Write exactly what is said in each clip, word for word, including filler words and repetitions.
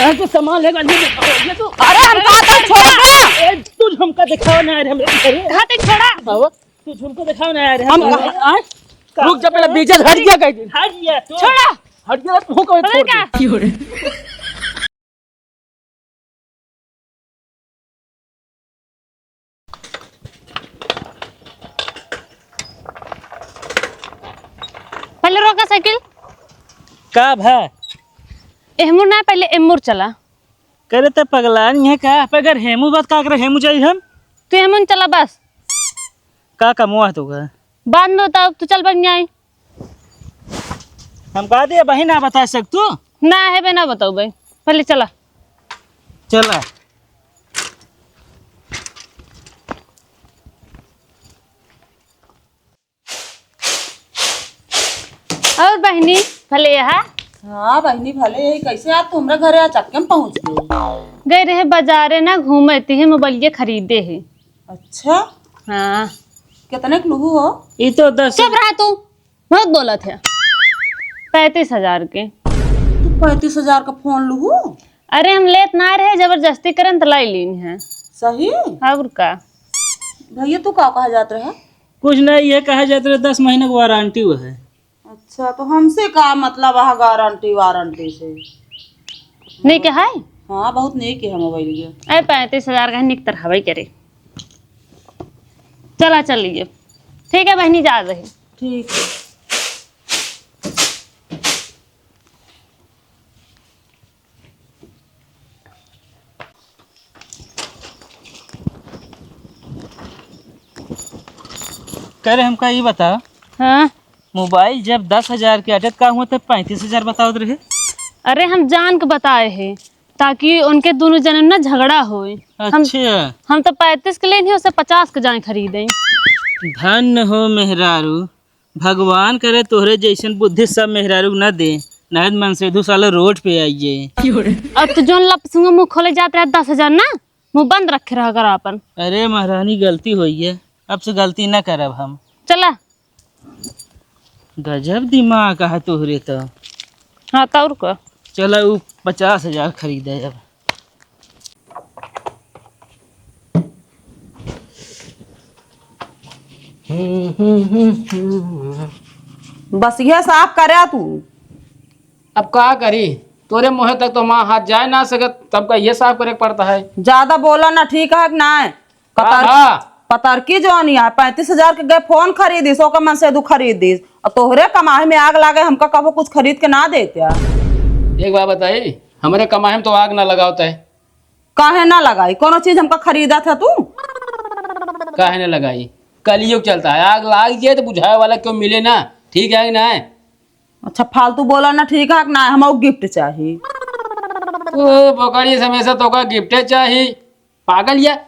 अरे, तू सामान लेगा, ये दिखाओ, ये तू। अरे, हम कहा था, छोड़ दे। ए, तू हमका दिखाओ ना यार, हमरे घरे। कहा थे, छोड़ा। बाबा, तू हमको दिखाओ ना यार, हम हम कहा, आए? रुक जा, पहले बीजा हट गया, कह दे। हट गया तू। छोड़ा। हट गया, तू को छोड़ दे। पहले रोका साइकिल। का भा? एहमुर ना, पहले एम्मुर चला। करे त पगलान है का? पे अगर हेमू बात का करे, हेमू जाई हम? तू एहमुन चला बस। का कमवा है तोका? बाद में बताओ, तू चल बन जाई। हम कहा दिया बहिन, ना बता सक तू? ना है बे, ना बताओ बे, पहले चला। चला। और बहिनी, भले यहाँ? हाँ बहिनी, भले यही। कैसे आज तू हमरा घरे अचक्के में पहुँच गई? गए रहे बाजारे ना घूमे, तिहे मोबाइल के खरीदे है। अच्छा? हाँ। कितने के लूहू हो? ई तो दस। चुप रहा तू, बहुत बोलत है। पैंतीस हजार के। तू पैंतीस हजार का फोन लूहू? अरे हम लेत ना रहे, जबरदस्ती करन त लाई लीन है। सही? और का? भैया तू का कहा जात रहे? कुछ नहीं, ये कहा जात रहे दस महीने की वारंटी वो है। अच्छा, तो हमसे का मतलब है गारंटी वारंटी से? नहीं कहा है? हाँ, बहुत नहीं किया मोबाइल ये। अरे पैंतीस हजार का निक तरह हवाई करे। चला चल लीजिए। ठीक है बहनी, जा रही। ठीक है। करे हमका ई बता, हाँ? मोबाइल जब दस हजार के अटत का हुआ तब पैंतीस हजार बतावत रहे? अरे हम जान के बताए हैं ताकि उनके दोनों जने में ना झगड़ा होए। हम, अच्छा। हम तो पैंतीस के लेनी है, उसे पचास के जाए खरीदे। धन्य हो मेहरारू, भगवान करे तोहरे जैसन बुद्धि सब मेहरारू न दे, नहीं तो मनसेधू साले रोड पे आइए। अब तो जोन लपसुंगा मुँह खोले जात रहे दस हजार ना, मुँह बंद रखे रहा कर आपन। अरे महारानी गलती होई है, अब से गलती न करब हम। चला। गजब दिमाग है तोहरे तो। हाँ तो और का? चला उ पचास हजार खरीदे अब। बस यह साफ करे तू। अब का करी, तोरे मुँहे तक तो हमार हाथ जाए ना सकत, तब का ये साफ करे के पड़ता है। ज्यादा बोला ना, ठीक है कि ना? का पतर-, भा? पतरकी जौन यहाँ पैंतीस हजार के गए फोन खरीदिस, ओकर मनसेधू खरीदिस। और तोहरे कमाई में आग लागे, हमका कबो कुछ खरीद के ना देत्या। एक बात बताई, हमरे कमाई में तो आग ना लगावत है। काहे ना लगाई? कोनो चीज हमका खरीदत है तू? काहे ना लगाई? कलयुग चलता है, आग लाग जाए तो बुझावे वाला क्यों मिले ना, ठीक है कि ना? अच्छा, फालतू बोला ना, ठीक है कि ना? हमको गिफ्ट चाही। ओ, बोकरी से हमेशा तोका गिफ्टे चाही। पागल या,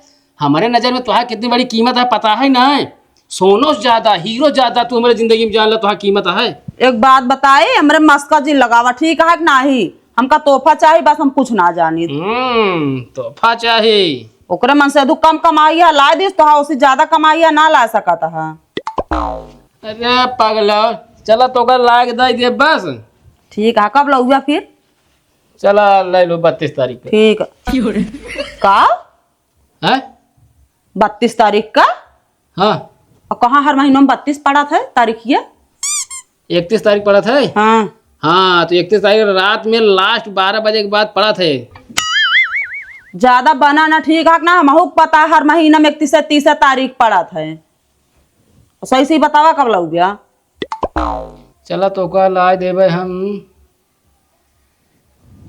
हमरे नजर में तोहार कितनी बड़ी कीमत है, पता है ना? सोनो से ज्यादा, हीरो से ज्यादा तू हमरे जिंदगी में जान ला, तोहार कीमत है। एक बात बताई, हमरे मस्का जिन लगावा, ठीक है कि नाही? हमका तोहफा चाही, बस हम कुछ ना जानी। हम्म, तोहफा चाही। ओकरे मनसेधू कम कमाई है, लाए दिस, तोहार उससे ज्यादा कमाई है, ना ला सकत है। अरे पागल, चला तोका लाग दे दे बस। ठीक है, कब लउबा फिर? चला, ले लो बत्तीस तारीख के। ठीक। का? हैं? बत्तीस तारीख का? हाँ। और कहाँ हर महीनों में बत्तीस पड़त है तारीख ये? इकतीस तारीख पड़त है? हाँ। हाँ, तो इकतीस तारीख रात में last बारह बजे के बाद पड़त है। ज्यादा बना ना, ठीक है ना? हमहू के पता है हर महीना में इकतीस से तीस तारीख पड़त है। सही सही बतावा कब लउबा? चला तोका लाए देबे हम।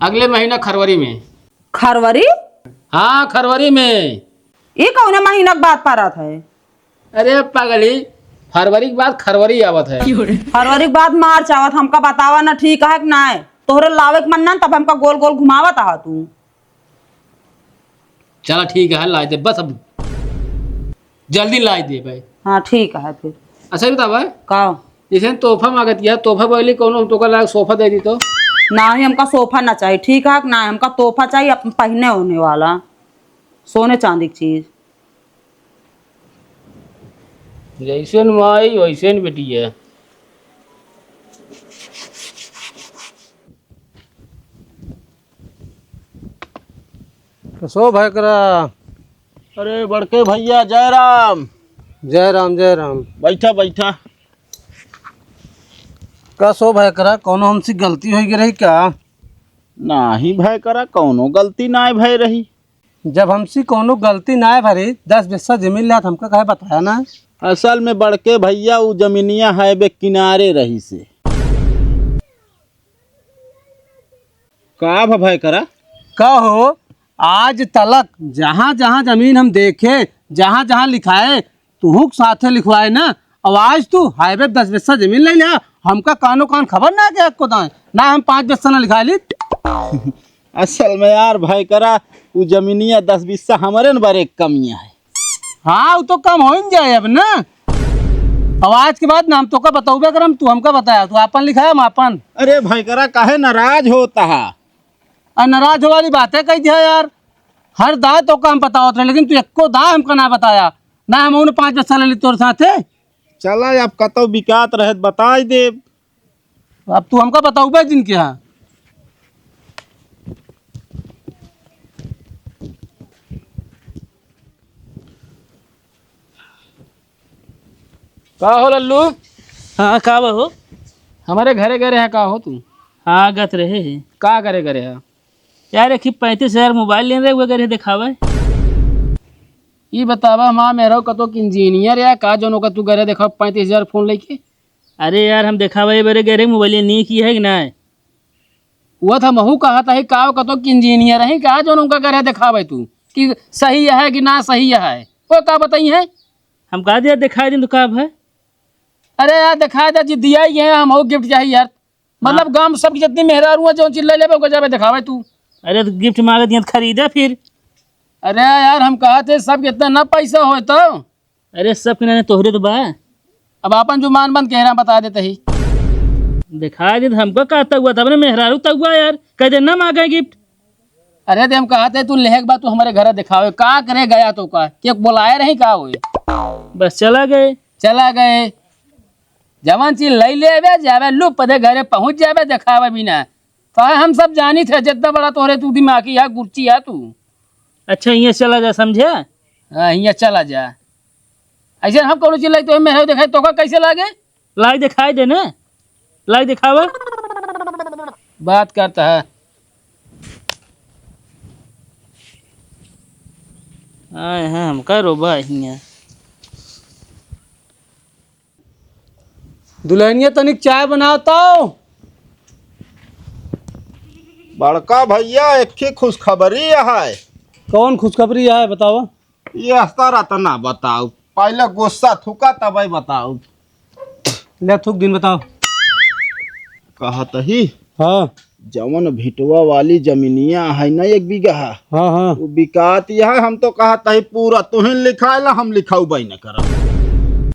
अगले महीना खरवरी में। खरवरी? हाँ, खरवरी में। ई कौने महीना के बात परत है? अरे पगली, फरवरी के बाद खरवरी आवत है। फरवरी के बाद मार्च आवत, हमका बतावा ना ठीक है कि नाय? तोहरे लावे के मन ना, तब हमका गोल गोल घुमावत आहा तू। चला ठीक है, लाई दे, बस अब जल्दी लाई दे भाई। हाँ ठीक है फिर। अच्छा ही बतावा, का? जैसे तोहफा मांगत है, तोहफा बोली कौनो हम तोका लायक सोफा दे दी तो? नाही, हमका सोफा ना चाहिए, ठीक है कि नाही? हमका तोहफा चाहिए अपन पहने होने वाला, सोने चांदी की चीज। जैसे न माई वैसे न बेटी है। कसो भाई करा? अरे बड़के भैया, जय राम। जय राम, जय राम। बैठा, बैठा। कसो भाई करा, कौनो हमसे गलती होइ गई रही का? नाही भाई करा, कौनो गलती नाय भय रही। जब हमसे कौनो गलती नाय भरी, दस बिस्सा जमीन लेत हमका काहे बताया ना? असल में बड़के भैया, उ जमीनिया highway किनारे रही से। का भ भाई करा? का हो, आज तलक जहाँ जहाँ जमीन हम देखे, जहाँ जहाँ लिखाए, तुहूक साथे लिखवाए ना। अब आज तू highway दस बिस्सा जमीन ले लिया, हमका कानो कान खबर ना के एको दाएं, ना हम पाँच बिस्सा ना लिखाए ली। असल में यार भाई करा, उ जमीनिया दस बिस्सा हमरे न बरे कमिया है। हाँ, उ तो कम हो ही जाए अब ना। अब आज के बाद ना हम तोका बतौबे करम, तू हमका बताया, तू आपन लिखाया, हम आपन। अरे भाई करा, काहे नाराज होता है? आ, नाराज हो वाली बातें कही दिया यार। हर दाय तोका हम बतावत रहे, लेकिन तू एको दाय हमका ना बताया, ना हम उन्हें पाँच बिस्सा ले ली तोर साथे। चला, अब कतौ बिकात रहे त बताई देब। अब तू हमका बताउबे जिनके यहाँ। का हो लल्लू? हाँ, का बा हो? हमरे घरे गए रहे का हो तू? हाँ, गत रहे है। का करे गए रहे? यार, एक ही पैंतीस हजार मोबाइल लेन रहे, वो गए रहे देखावे। ई बतावा, हमार मेहरारू कतो के इंजीनियर या का, जौन ओकर तू गए रहे देखावे पैंतीस हजार फोन लेके? अरे यार, हम देखावे बरे गए रहे, मोबाइल नीक ही है कि ना? वो था महू कहा था, का कतो के इंजीनियर है का, जौन उनका गए रहे देखावे तू कि सही है कि ना सही है, वो का बताई है? हम कहा दिया, दिखाई दिन तो का है? अरे यार, दिखाई दे जी, दिया ही है, हम हो गिफ्ट चाहिए यार। मतलब, हाँ। गांव में सबकी जितनी मेहरारू है, जौन चीज ले लेबे, ओकर जाबे देखावे तू। अरे, तो गिफ्ट मांगे दिया, तो खरीदे फिर। अरे यार, हम कहा थे, सबके इतना ना पैसा होए तो। अरे, सबके ना तोहरे तो बा। अब आपन जुबान बंद कह रहा, बता देते ही। दिखाई दे, तो हमको का तउआ था, अपने मेहरारू तउआ यार, कह दे ना मांगे गिफ्ट। अरे, ते हम कहा थे, तू लेहे के बाद तू हमरे घर देखावे, का करे गया तो का? के बोलाए रही का होए? बस चला गए। चला गए। जवन चीज लई लेबे, जाबे लुप दे घरे पहुँच जाबे, देखावे बिना। तो हम सब जानी थे, जितना बड़ा तोहरे तू दिमागी है, गुरची है तू। अच्छा, हियाँ चला जा, समझे? हाँ, हियाँ चला जा। ऐसे हम कौनो चीज लाई तो मेहरारू देखाई, तोका कैसे लागे? लाई दिखाई दे ना, लाई दिखावा। बात करता है। आए हैं हमका रोबा हियाँ। दुल्हनिया तनिक चाय बनाओ तो। बड़का भैया, एक ही खुशखबरी है। कौन खुशखबरी है, बताओ। ये हस्ता रहता ना बताओ, पहले गुस्सा थूका तब बताओ। ले थूक दिन बताओ। कहत ही, हाँ। जवन भिटवा वाली जमीनिया है ना एक बीघा, हाँ, हाँ। वो बिकात यह है, हम तो कहत ही पूरा तुहिन लिखाए ला, हम लिखाउबे न करब।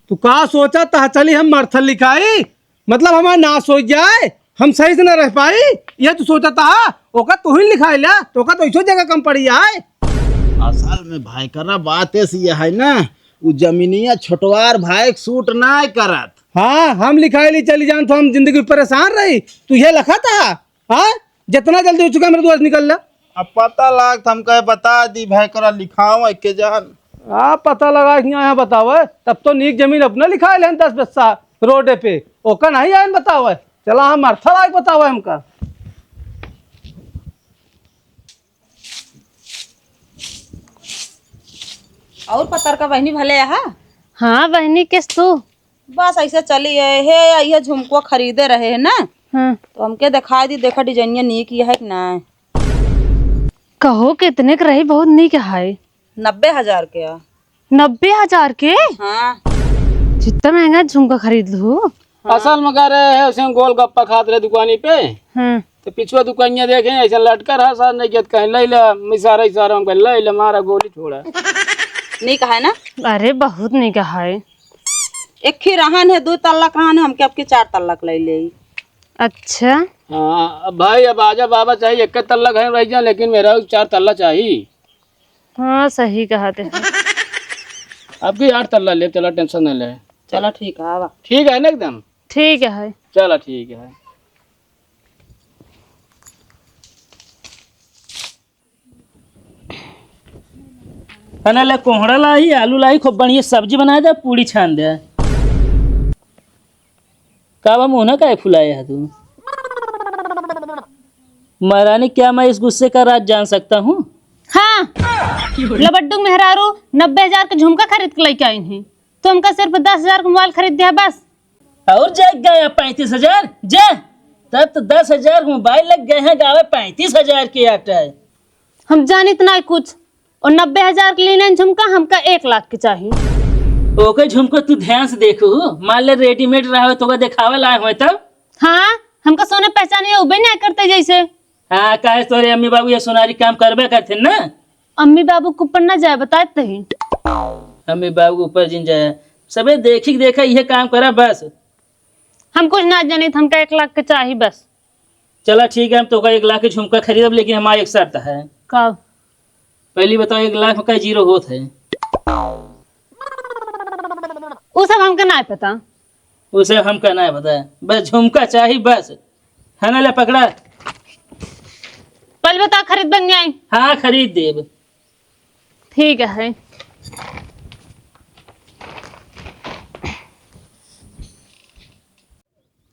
तू का सोचा था, चली हम मरथल लिखाई, मतलब हमार नाश हो जाए, हम सही से ना रह पाई, ये तू सोचा था, ओका तुहिन लिखाए ला, तो ओका तो ऐसो जगह कम पड़ी है। असल में भाई करा बात ऐसी है ना, वो जमीनिया छोटवार भाई सूट ना करत। हाँ, हम लिखाए ली चली जान तो हम जिंदगी परेशान रही, तू ये लखा था। हाँ, जितना जल्दी हो चुका मेरे दुआर से निकल ले। अब पता लाग, हम कहे बता दी भाई करा लिखाओ के जान। आ, पता लगा के यहाँ बतावे, तब तो नीक जमीन अपने लिखाए लेन दस बिस्सा रोडे पे, ओका नहीं आयन बतावे। चला हम अर्था लाग बतावे हमका। और पतर का बहनी भले यहाँ? हाँ बहनी, किस तू? बस ऐसे चली है, हे, ये झुमको खरीदे रहे है ना, हाँ। तो हमके दिखाई दी, देखा डिजाइनिया नीक ही है कि ना। कहो, कितने के रही? बहुत नीक है। नब्बे हजार के है। नब्बे हजार के? हाँ। जितना महंगा झुमका खरीद लू। हाँ। असल में कह रहे हैं, ऐसे गोलगप्पा खात रहे दुकानी पे। हाँ। तो पिछुआ दुकानिया देखे, ऐसे लटका रहा, सर नहीं कहत कहीं ले ले, इशारा, इशारा में कहीं ले ले, मारा गोली छोड़ा। नीक है ना? अरे, बहुत नीक है। एक ही रहन है, दो तल्ला रहन है, हमके आपके चार तल्ला ले ले। अच्छा। हाँ, अब भाई, अब आजा बाबा, चाहे एक तल्ला घर रह जा, लेकिन मेरा चार तल्ला चाहिए। हाँ, सही कहा ते। आपकी आठ तल्ला ले, चला, टेंशन न ले। चला, ठीक है, आवा। ठीक है ना एकदम? ठीक है। चला, ठीक है। है ना, ले कोहड़ा लाही, आलू लाही, खूब बढ़िया सब्जी बनाए दे, पूड़ी छान दे। का बा, मुँह ना काहे फुलाए है तू? महारानी, क्या मैं इस गुस्से का राज जान सकता हूँ? हाँ, लबड्डू मेहरारू नब्बे हजार के झुमका खरीद के लेके आई हैं, तो हमका सिर्फ दस हजार के मोबाइल खरीद दिया बस। और जा गया पैंतीस हजार, जा। तब तो दस हजार मोबाइल लग गए हैं, गावे पैंतीस हजार के आटा है। हम जानित ना कुछ, और नब्बे हजार के लेने झुमका, हमका एक लाख के चाही। ओके झुमका तू ध्यान से देखू, मान ले रेडीमेड रहा हो तो ओका देखावे लाए होए तब। हाँ, हमका सोने पहचाने उबे नहीं करते जैसे। हाँ, काहे तोरे अम्मी बाबू ये सोनारी काम करबे करथिन ना? अम्मी बाबू के ऊपर ना जाए, बताए तही। अम्मी बाबू के ऊपर जिन जाए, सबे देखी के देखा, इहे काम करा बस। हम कुछ ना जानित, हमका एक लाख के चाही बस। चला ठीक है, हम तोका एक लाख के झुमका खरीदब, लेकिन हमार एक शर्त है। का? पहली बताओ, एक लाख में का जीरो होत है? उ सब हमका ना पता। उ सब हमका ना पता, बस झुमका चाही बस। है ना, ले पकड़ा। पहले बता, खरीद बन जाए। हाँ, खरीद देब। ठीक है।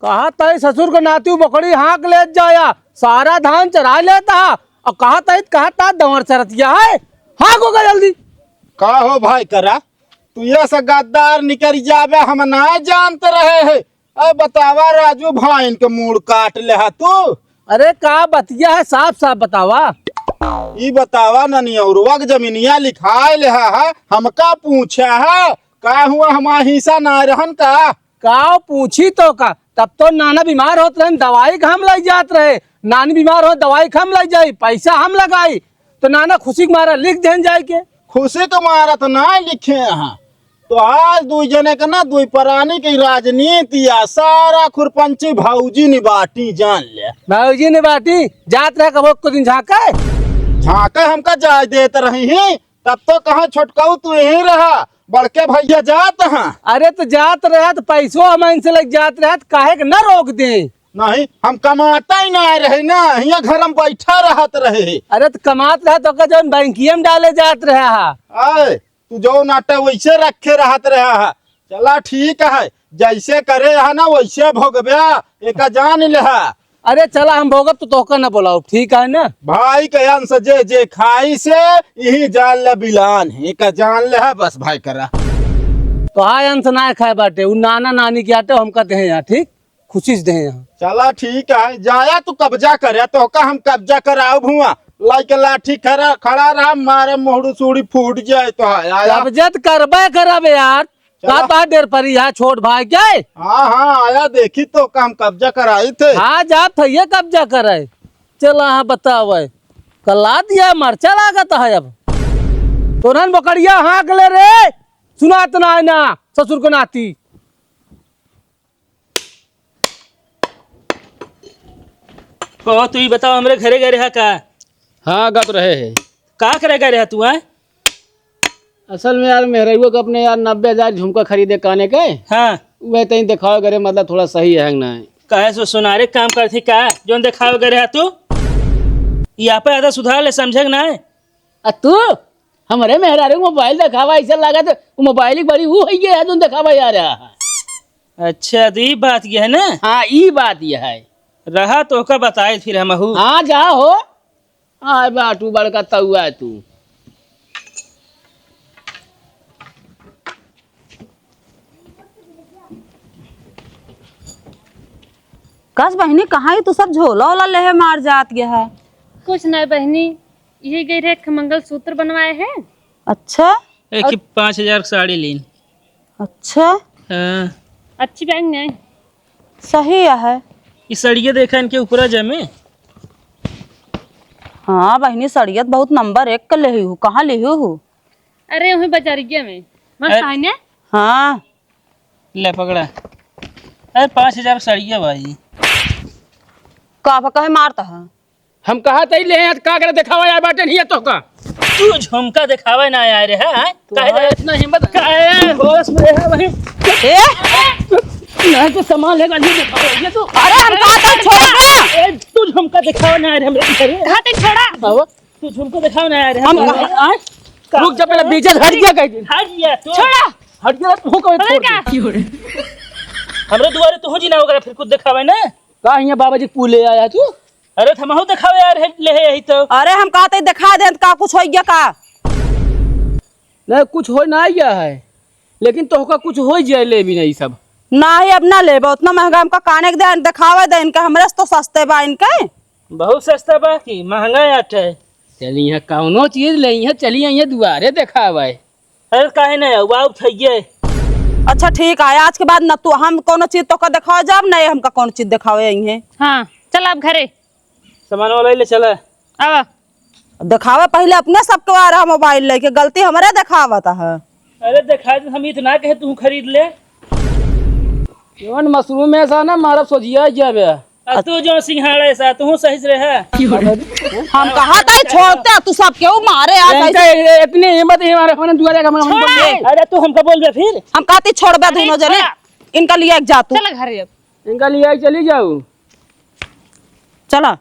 कहा तई ससुर के नाती बकरी हाँक लेत जाया, सारा धान चरा लेता। और कहा तई, कहा ता दंवर चरतिया है, हाँक हो गया जल्दी। का हो भाई करा, तू ये से गद्दार निकल जाबे, हम ना जानत रहे हैं। अब बतावा राजू भाई, इनके मूड़ काट ले हा तू। अरे का बतिया है, साफ साफ बतावा। ई बतावा, ननियौरवा के जमीनिया लिखाए ले हा, हमका पूछा है, का हुआ, हमार हिस्सा ना रहन का? का पूछी तो का, तब तो नाना बीमार होत रहन, दवाई का हम लई जात रहे, नानी बीमार हो, दवाई का हम लई जाई, पैसा हम लगाई, तो नाना खुशी के मारा लिख देन जाए के। खुशी के मारा तो ना लिखे हैं, तो आज दुई जने के ना, दुई परानी के राजनीति या सारा खुरपंची भौजी निबाटी, जान ले। भौजी निबाटी जात रहे कबो को दिन झांके? झांके हमका जाय देत रही ही, तब तो कहा छोटकाऊ तू यहीं रहा, बड़के भैया जात हैं। अरे तो जात रहे तो पैसो हम इनसे लग जात रहे तो काहे के न रोक दे? नहीं, हम कमाता ही ना रहे ना, हियाँ घर में बैठा रहत रहे। अरे तो कमात रहे तो का जौन बैंकिया में डाले जात रहे हा। आए, तू जौन आटा वैसे रखे रहत रहा है। चला ठीक है, जैसे करे है ना वैसे भोगबे, एका जान ले है। अरे चला हम भोगब तो तोहका न बोलाउब, ठीक है ना? भाई के अंश जे जे खाई से यही जान ले बिलान है, एका जान ले है बस भाई करा। तोहार अंश ना खाए बाटे, उ नाना नानी के आटे हमका देहे यहाँ, ठीक? खुशी से देहे यहाँ। चला ठीक है, जाया तू कब्जा करे, तोहका हम कब्जा कराउब हुआ। लाइके लाठी खड़ा, खड़ा रहा, मारे मोहड़ू सूड़ी फूट जाए तो है। आया। कब्जा तो करबे करब यार। चला। का बात डेर परी है छोट भाई के? हाँ, हाँ, आया देखी तो काम कब्जा कराई थे। हाँ, जात है ये कब्जा करे। चला हाँ बतावे। कला दिया मरचा लागत है अब। तोरन बकरिया हाँक ले रे। सुनात ना है ना ससुर को नाती। कहो, तू ही बताओ, हमरे घरे गए रहा का? हाँ, गत रहे है। का करे गए रहा तू, हैं? असल में यार, मेहररुआ के अपने यार नब्बे हजार झुमका खरीदे काने के। हाँ। वह तहीं देखावे गए रहे, मतलब थोड़ा सही है कि ना? काहे सो सोनारे काम करती का, जोन देखावे गए रहा तू? यहाँ पे आधा सुधार ले, समझे कि ना? आ तू हमरे मेहरारू के मोबाइल देखावा, ऐसा लागत है, वो मोबाइल ही बड़ी वो है, ये है, तुम देखावा यार। अच्छा, तो ई बात ये है ना? हाँ, ई बात ये है। रहा तो का बताए फिर हमहू। हाँ, जा हो। आए बाटू बड़का तउआ तू। कस बहिनी, कहाँ ही तू सब झोला ओला लेहे मार जात गया है? कुछ नहीं बहिनी, यही गई रहे एक मंगलसूत्र बनवाए है। अच्छा? एक ही और पाँच हजार की साड़ी लीन। अच्छा? हाँ। अच्छी बहन है। सही है। ई सड़िया देखा इनके ऊपरा जमे। हाँ बहिनी, सड़िया तो बहुत नंबर एक के लेही हूँ। कहाँ लेही हूँ? अरे वहीं बजारिया में। मस्त अरे है ने? हाँ। ले पकड़ा। अरे पाँच हजार सड़िया भाई। का कहे मारता है? हम कहा तई ले हैं, का करे देखावा यार बाटे नहीं है तो का? तू झुमका देखावे ना आए रे, हैं? तू काहे आज दे-, इतना हिम्मत? काहे होश में है भाई? ए? नहीं तो सामान लेगा, ये देखावा, ये तो। अरे हम कहा तई छोड़ ना। ए, तू झुमका देखावे ना आए रे हमरे घरे। कहा तई छोड़ा। बाबा, तू झुमका देखावे ना आए रे हम हमरे कहा घरे। आए? रुक जा, पहले बीजे हट गया कह दे। हट गया तू। छोड़ा। हट गया, तू कहे छोड़ दे। हमरे दुआरे तू जिन आवा करा, फिर कुछ देखावे ना। का हियाँ बाबा जी पूले आया तू? अरे, त हमहू देखावे यार, हेड ले है यही तो। अरे, हम कहते ही देखा दे, का कुछ होइ गया का? नहीं, कुछ होइ ना गया है, लेकिन तोहका कुछ होइ जाए, ले भी नहीं सब। नहीं, अब ना लेबे, उतना महंगा हमका काने के दे, देखावे दे इनके, हमरे से तो सस्ते बा इनके। बहुत सस्ता बा कि महंगा आटे? चली यहाँ कौनो चीज ले, यहाँ चली यहाँ दुआरे देखावे। अरे काहे नहीं, वो आउब थइये। अच्छा ठीक है, आज के बाद न तू हम कौनो चीज तोका देखावे जाब, नहीं हमका कौनो चीज देखावे आई है। हाँ, चल अब घरे। सामान वाला ले चला। आवा। देखावे पहले अपने सबके आ रहा मोबाइल लेके, गलती हमरे देखावत है। अरे देखा दे, हम इतना कहे तू खरीद ले। केवन मशरूम ऐसा ना मारब सोझिया जाबे। आ तू जो सिंघाड़ा ऐसा, तू सही से रहे। हम कहा था छोड़ते, तू सब केहू मारे आ इनका कैसे? इतनी हिम्मत है हमारे, अपने दुआरे का हम छोड़। अरे तू हमका बोल बे फिर। हम कहती छोड़बे अरे दोनों जने, छोड़ा। इनका लिए एक जा तू। चल घरे अब। इनका लिए एक चली जाऊ। चला।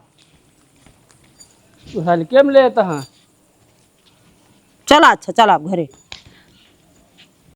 तू हल्के में लेता हाँ। चला, अच्छा, चला अब घरे।